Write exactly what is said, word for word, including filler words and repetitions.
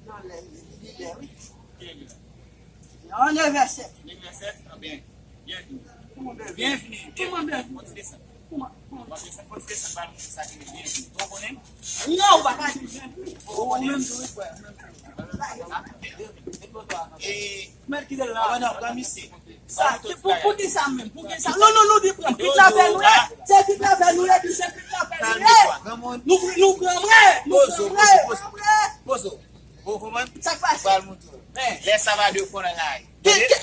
Nan lè li lè, wi. Anivèsè. Anivèsè, byen. Byenvini. Byenvini. Kòman byenvini? Bon ti desann. Kòman, kòman? Bon ti desann, bon ti desann, ba nou sa ki byenvini. Ou konnen? Non, ou pa ka di byenvini. Ou konnen? Ou menm tou, wi, frè. Ou menm tou. E, mèt kite l la. Kòmandan, pran misye. Sa, pou, pou ki sa menm? Pou ki sa? Non, non, nou di pran. Kidnapè nou ye. Se kidnapè nou ye, di se kidnapè nou ye. Nou, nou pran vre. Nou pran vre. Pozo. Ou konprann? Sa k pase? Pral montre w. Lè sa va de fò nan lari. Tande?